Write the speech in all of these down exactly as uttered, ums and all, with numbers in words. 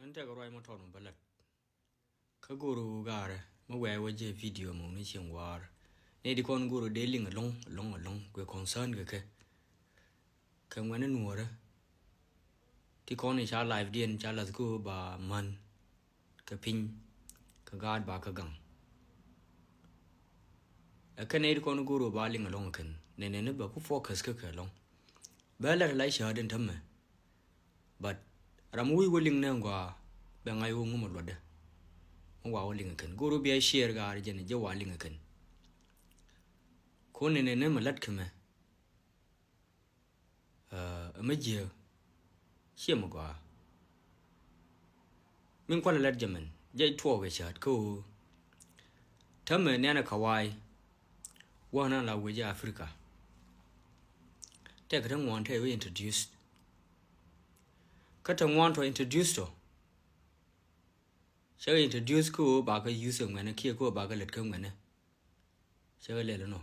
Ɛn tɛk ruac mɔ tɔn mɔ bä lat. Kä go̱o̱r wu gaarɛ mɛ wɛɛ wä jɛ video mɔ ni cieŋ waar. Nɛy ti kɔn go̱o̱r dee liŋ ɛlɔ̱ŋ ɛlɔ̱ŋ ɛlɔ̱ŋ kuɛ concern kɛ kɛ. Kɛ ŋuɛni nuɔrɛ ti kɔn i̱ ca live diɛn ca lath kä ba män kɛ piny kɛ gaat ba kä gaŋ. Ɛ kɛn nɛy ti kɔn go̱o̱r ba liŋ ɛlɔ̱ŋ kɛn nɛnɛ ni bɛ ku focus kä kɛ ɛlɔ̱ŋ. Bɛ lɛt la cäätdɛn tämɛ. But ram wi̱i̱ wä liŋ nɛ gɔaa bɛ ŋa̱c wä ŋumɛ luɔtdɛ. Mɛ wa wä liŋ kɛn go̱o̱r wä bia share gaar jɛn jɛ wa liŋ kɛn. Kun nɛnɛ ni mɛ lät kɛ mɛ. Ɛ mɛ jiɛ ciɛ mɛ gɔaa. Min kualɛ lät jɛ mɛn jɛ tuɔɔk ɛ cäät kä ɣöö tämɛ nɛnɛ kawaii. Wä nan la wecɛ Africa. Tɛk kä te ŋuan te wä introduce. Kä te ŋuan tɔ introduce tɔ. Cɛ introduce kä ɣöö ba kä use ɛ ŋuɛnɛ kiɛ kä ɣöö ba kä lät kä ŋuɛnɛ. Cɛ kɛ lɛl inɔ.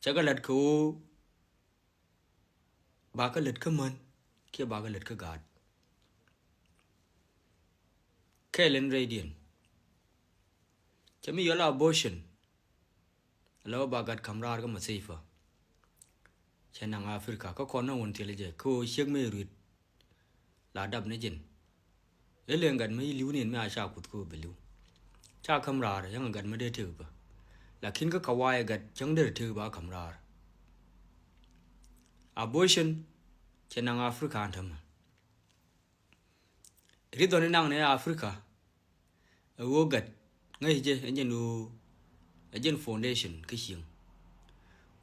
Cɛ kɛ lät kä ɣöö ba kä lät kä män kiɛ ba kä lät kä gaat. Kɛɛl in rɛydiɛn cɛ mi yɔl abortion. Lɛ wä ba gat ka̱m raar kä matheipa. Cɛ naŋ Africa kä kɔn na wun thil jɛ kä ɣöö ciek mi ruit. La dap ni jin. Ilɛ gat mi li̱w nin mi a ca kuth kä bi li̱w. Ca ka̱m raar yäŋ gat mi dee tëk bä. Lakin kä kawaii gat cäŋ dee tëk bä ka̱m raar. Abortion cɛ naŋ Africa an tämɛ. Ri dhɔni naŋ ni Africa. Ɛ ɣöö gat ŋäc jɛ ɛ jɛn ɣöö ɛ jɛn foundation kä cieŋ.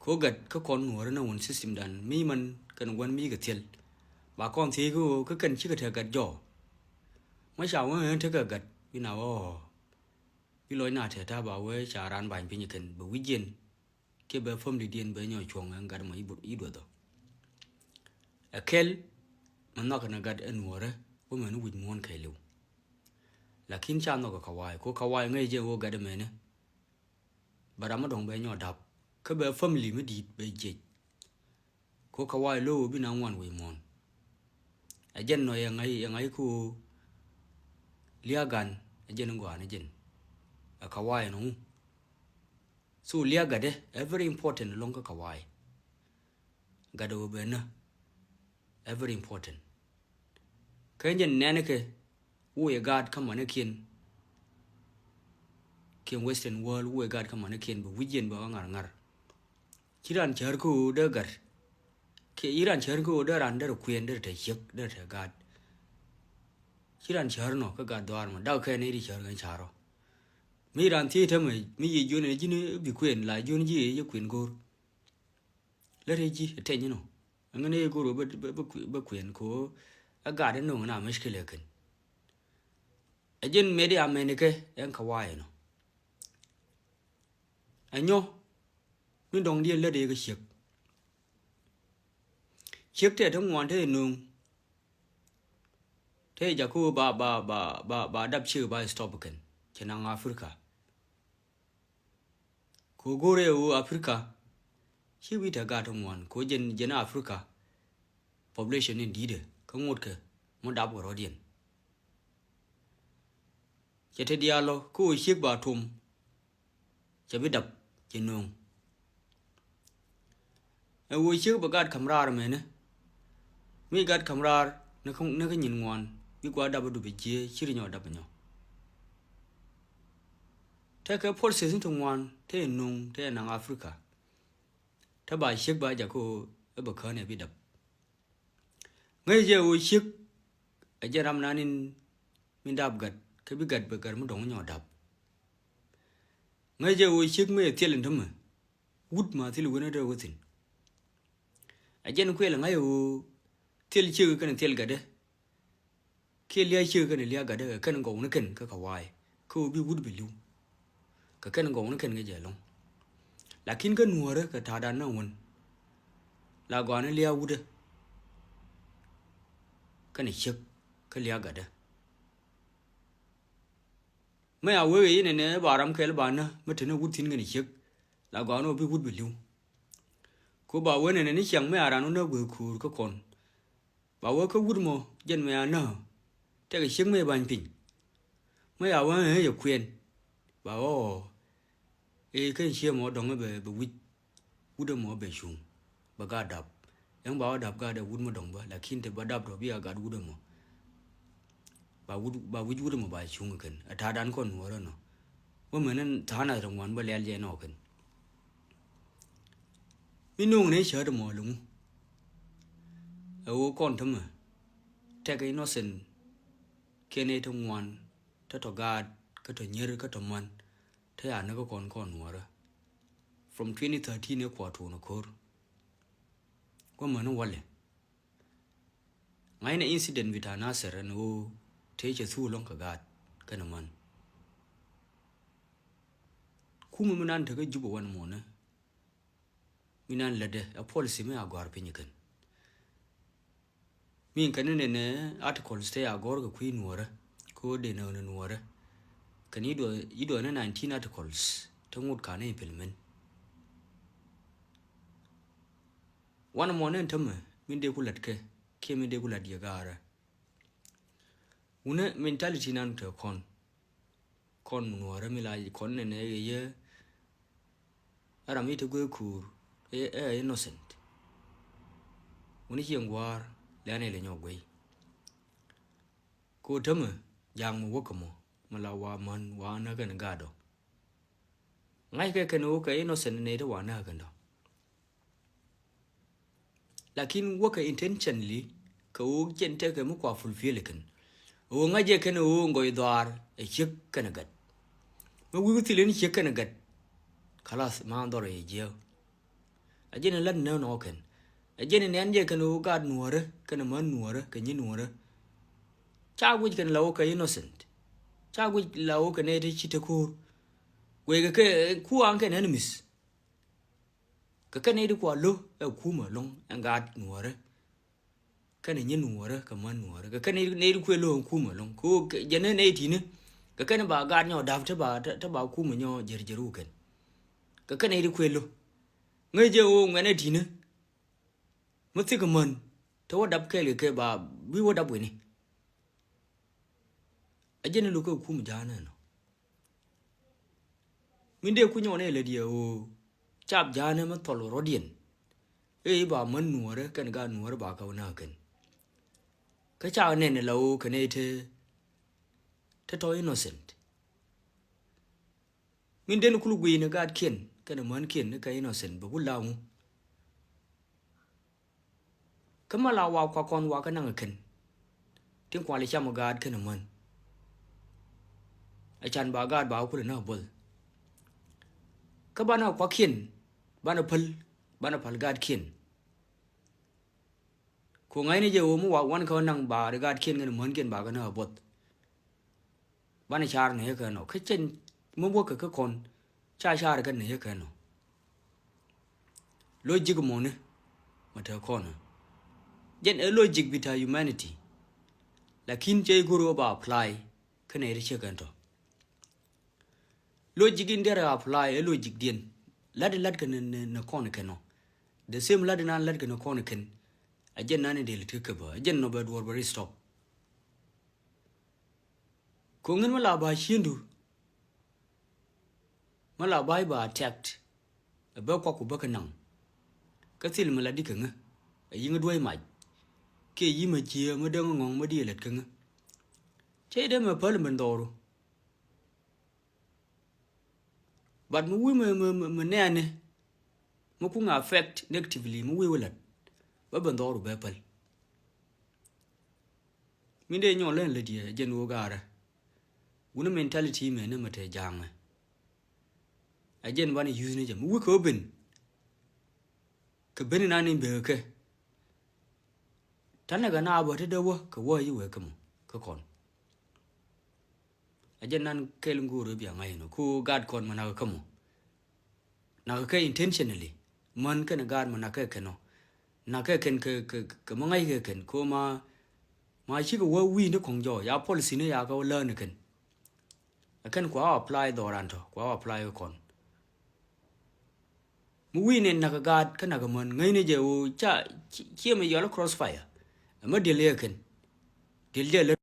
Kä gat kä kɔn nuɔ̱ɔ̱rä na wun system dan mi man kɛn gua̱n mi kɛ thiɛl. Ba kɔn thiec kä ɣöö kä kɛn cikɛ tɛ gat jɔɔ. Mä ca wä ɣän tekɛ gat bi na ɣɔɔ. Bi lɔc na tɛ ta̱a̱ ba wee ca raan ba̱ny piny kɛn bɛ wi̱c jiɛn. Kiɛ bɛ family diɛn bɛ nyɔ cuɔ̱ŋ ɛn gat mɔ i̱ duɔth ɔ. Ɛ kɛl mɛ nhɔk ni gat ɛ nuɔ̱ɔ̱rä wä mɛn wi̱c muɔ̱ɔ̱n kɛɛliw. Lakin ca nhɔk ɛ kawaii ko kawaii ŋäc jɛ wä gat ɛ mɛni. Bɛ ram mi dɔ̱ŋ bɛ nyɔ dap kä bɛ family mi di̱i̱t bɛ jiɛc. Ko kawaii lo̱w bi na ŋuan wec muɔ̱ɔ̱n. Ɛ jɛn nɔ yɛ ŋa̱c yɛ ŋa̱c ko lia̱a̱ gan ɛ jɛn gɔaa ni jɛn. Ɛ kawaii nɔ ŋu. So lia̱a̱ gatdɛ ɛ very important lɔ̱ŋ kä kawaii. Gatdɛ wä bɛ nä ɛ very important. Kä jɛn nɛnikɛ wä yɛ gaat kä manikiɛn. Kiɛn western world wä yɛ gaat kä manikiɛn bɛ wi̱c yɛn bɛ ɣä ŋa̱r ŋa̱r. Ci ran cär kä ɣöö dee gat. Kiɛ ci ran cär kä ɣöö dee ran derɛ kuɛn derɛ te ciek derɛ te gaat. Ci ran cär nɔ kä gat dhɔaar mɔ dak kɛn i̱ di cär kɛn carɔ. Mi ran thiec tämɛ mi yiëë jiön ɛ ji̱n bi kuɛn la jiön ji̱ yɛ kuɛn go̱o̱r. Lät ɛ ji̱ ɛ tɛny inɔ. Ɛŋɛ ni yɛ go̱o̱r ɣöö bä kuɛn kɛ ɣöö ɛ gat inɔ ŋɛ na mɛckilɛ kɛn. Ɛ ji̱n mɛt i̱ amɛnikɛ ɛn kawaii inɔ. Ɛ nyɔ mi dɔ̱ŋ diɛn lät yɛ kɛ ciek. Ciek tɛ te ŋuan te yɛ nööŋ. Te yɛ jakä ɣöö ba ba ba ba ba dap ciek ba stop kɛn cɛ naŋ Africa. Ko go̱rɛ ɣöö Africa ci wi̱i̱ te gaat ŋuan ko jɛn jɛn Africa. Population in di̱i̱dɛ kä ŋuɔ̱tkɛ mɔ dap kɛ rɔ̱diɛn. Cɛ te diaal lɔ kä ɣöö ciek ba tom. Cɛ bi dap cɛ nööŋ. Ɛ ɣöö ciek bɛ gat ka̱m raar mɛnɛ. Mi gat ka̱m raar ni kä nyin ŋuan bi gua̱a̱r dap ɛ dup ɛ jiee ci ri nyɔ dap ɛ nyɔ. Tekɛ forces ni ti ŋuan te nööŋ te naŋ Africa. Te ba ciek ba jakä ɣöö ɛ bɛ kään ɛ bi dap. Ŋäc jɛ ɣöö ciek ɛ jɛ ram nanin mi dap gat kä bi gat bɛ gat mi dɔ̱ŋ nyɔ dap. Ŋäc jɛ ɣöö ciek mi ɛ thil in tämɛ wut ma thil wen ɛ dee wä thi̱n. Ɛ jɛn kuɛl ŋa̱c ɣöö thil ciek kɛn thil gatdɛ. Kiɛ lia̱a̱ ciek kɛn lia̱a̱ gatdä kɛ kɛn gɔw ni kɛn kä kawaii kä ɣöö bi wut bi li̱w. Kɛ kɛn gɔw ni kɛn kɛ jɛ lɔ̱ŋ. Lakin kä nuɔ̱ɔ̱rä kɛ ta̱a̱dan na wän la gɔaa ni lia̱a̱ wutdä. Kɛn ciek kä lia̱a̱ gatdä. Mɛ a wee yinɛ nɛ ba ram kɛl ba nä mɛ te ni wut thi̱n kɛn ciek la gɔaa ni ɣöö bi wut bi li̱w. Ko ba wee nɛ nɛ ni ciaŋ mɛ a ran wä nä guee kuur kä kɔn. Ba wee kä wut mɔ jɛn mɛ a nä. Tɛkɛ ciek mëë ba̱ny piny. Mëë ya wä ëë yɛ kuɛn ba ɣɔɔ. Ëë kɛn ciek mɔ dɔ̱ŋ bɛ bɛ wi̱c wut ɛmɔ bɛ cuŋ bɛ gat dap. Ɛn ba wä dap gat ɛ wut mɔ dɔ̱ŋ bä, lakin te ba dap dɔ̱ bi a gat wut ɛmɔ. Ba wut ba wi̱c wut ɛmɔ ba cuŋ kɛn ɛ ta̱a̱ dan kɔn nuɔrä nɔ. Wä mɛn ɛn tha̱a̱n a rɛ ŋuan bä lɛl jɛ nɔ kɛn. Mi no̱o̱ŋ ni cäät ɛmɔ liŋu. Ɛ ɣöö kɔn tämɛ tɛk innocent kiɛn ɛ ti ŋuan, te tɔ gaat kä tɔ nyier kä tɔ man, te ya ni kä kɔn kɔn nuɔrä. From twenty thirteen ɛ kuɔ tuun ɛ ko̱r. Kuɛ män walɛ. Ŋa̱cnɛ incident bita Nasir ɛn ɣöö tëë cɛ thuu lɔ̱ŋ kɛ gaat kɛnɛ män. Kumɛ mi nan tekä Jubɛ wan muɔnɛ. Mi nan lätdɛ ɛ policy mi a gɔ̱a̱r piny kɛn. Mi kɛn ni nɛnɛ articles te a gɔ̱r kɛ kui̱ nuɔrä. Ko denɛ ni nuɔrä. Kɛn iduɔ iduɔ ni nineteen articles te ŋut kanɛ implement. Wan mɔ ni tämɛ mi dee ku lat kɛ kiɛ mi dee ku lat yɛ gaarä. Wunä mentality nan te kɔn. Kɔn nuɔrä mi la kɔn nɛnɛ yɛ yɛ. Ɛ ram mi te guey kuur ɛ ɛ innocent. Wuni cieŋ gua̱a̱r lɛn ilɛ nyɔk guey. Ko tämɛ ja̱a̱ŋ mi wäkä mɔ mi la wa män wa näk kɛn gatdɔ. Ŋa̱ckɛ kɛn wä kɛ innocent nɛy te wa näk kɛn dɔ. Lakin wäkɛ intentionally kɛ ɣöö jɛn tekɛ mi kua fulfill kɛn. Ɣöö ŋa̱cɛ kɛn ɣöö ŋɔc dhɔaar ɛ ciek kɛn gat. Mi wi̱i̱ thil in ciek kɛn gat. Kalath ma dhɔr ɛ jiɛw. A jɛn in lat nɛ nɔ kɛn. A jɛn in ɛn jɛ kɛn ɣöö gaat nuɔrä kɛn män nuɔrä kɛ nyi nuɔrä. Ca guic kɛn la wä kɛ innocent. Ca guic la wä kɛ nɛ te ci te ko̱o̱r. Guic kɛ kɛ kuaŋ kɛn enemies. Kɛ kɛn nɛy ti kua lo̱ ɛ kumɛ lo̱ŋ ɛn gaat nuɔrä. Kɛn nyi nuɔrä kɛ män nuɔrä kɛ kɛn nɛy ti kuɛ lo̱ ɛn kumɛ lo̱ŋ kɛ jɛn nɛy ti̱ni. Kɛ kɛn ba gaat nyɔ da̱p te ba te ba kumɛ nyɔ jɛr jɛr wukɛn. Kɛ kɛn nɛy ti kuɛ lo̱ ŋäc jɛ ɣöö ŋuɛn ɛ ti̱ni. Mi thik män te wä dap kɛɛl kɛ kɛ ba bi wä dap wi̱ni. A jɛn ni lo̱k kɛ kum ja̱a̱n ɛnɔ. Min dee ku nyɔn ɛ lät yɛ ɣöö cap ja̱a̱n ɛmɛ thɔl rɔ̱diɛn. Ëë i̱ ba män nuɔ̱ɔ̱rä kɛn gaat nuɔ̱ɔ̱rä ba kɛ wä nääk kɛn. Kä ca nɛn ɛ la ɣöö kɛn ëë te te tɔ innocent. Min den kul gui̱i̱n ɛ gaatkiɛn kɛnɛ mänkiɛn ni kɛ innocent bɛ wul la ŋu. Kä ma la wa kua kɔn wa kä naŋ ɛ kɛn. Tin kual ɛ cam ɛ gaat kɛnɛ män. Ɛ can ba gaat ba kulɛ na both. Kä banɛ kuakiɛn banɛ päl banɛ päl gaatkiɛn. Ku ŋa̱cni jɛ ɣöö mi wa wan kä naŋ ba ri gaatkiɛn kɛnɛ mänkiɛn ba kɛ na both. Banɛ car ni yɛ kɛ nɔ kä cɛn mi wäkɛ kä kɔn ca car kɛ ni yɛ kɛ nɔ. Logic mɔni mɛ te kɔn jɛn ɛ logic bita humanity. Lakin cɛ i̱ go̱r ɣöö ba apply kä nɛ ri cɛ kɛn tɔ. Logic in derɛ apply ɛ logic diɛn. Lat in lat kɛ ni kɔn kɛ nɔ. The same lat in an lat kɛ ni kɔn kɛn. A jɛn nan in del ti kɛ bä a jɛn nɔ bɛ duɔr bɛ ri stop. Ko̱ŋ in mi la ba ciëndu. Mi la ba i̱ ba attacked. Ɛ bä kuak ku bä kɛ naŋ. Kä thil mi la di kɛ ŋä. Ɛ yiŋ duɔ̱c mac. Kiɛ yi̱ mɛ cië mi däŋ ŋɔ̱ŋ mi di ɛ lät kɛ ŋä. Cɛ i̱ dee mɛ päl mɛ dhɔru. But mi wi̱i̱ mi, mi, mi, mi nɛɛni mi kuŋ affect negatively mi wi̱i̱ wä lät. Bä ben dhɔru bɛ päl. Min dee nyɔl lɛn lät yɛ jɛn wä gaarä. Wuni mentality mɛ ni mɛ te ja̱a̱ŋɛ. A jɛn banɛ use ni jɛ mi wi̱i̱ kɛ wä ben. Kɛ ben inan in bekɛ kɛ. Tanɛ kɛ na bä te dee wä kɛ wä yi wee kä mɔ kä kɔn. A jɛn nan kɛl ŋuurɛ bia ŋa̱c inɔ ku gaat kɔn mɛ nakä kä mɔ. Nakä kɛ intentionally män kɛnɛ gaat mɛ nakä kɛ nɔ. Nakä kɛn kɛ kɛ kɛ mɛ ŋa̱c kɛ kɛn ko ma. Ma cikɛ wä wi̱i̱ ni kɔŋ jɔɔc a policy ni ya kɛ wä lääni kɛn. Ɛ kɛn kua apply dhɔran tɔ kua apply kɔn. Mi wi̱i̱ ni nakä gaat kä nakä män ŋäcni jɛ ɣöö ca ciɛ mi yɔl crossfire. Ɛmɛ diɛl yɛ kɛn diɛl jɛ lät.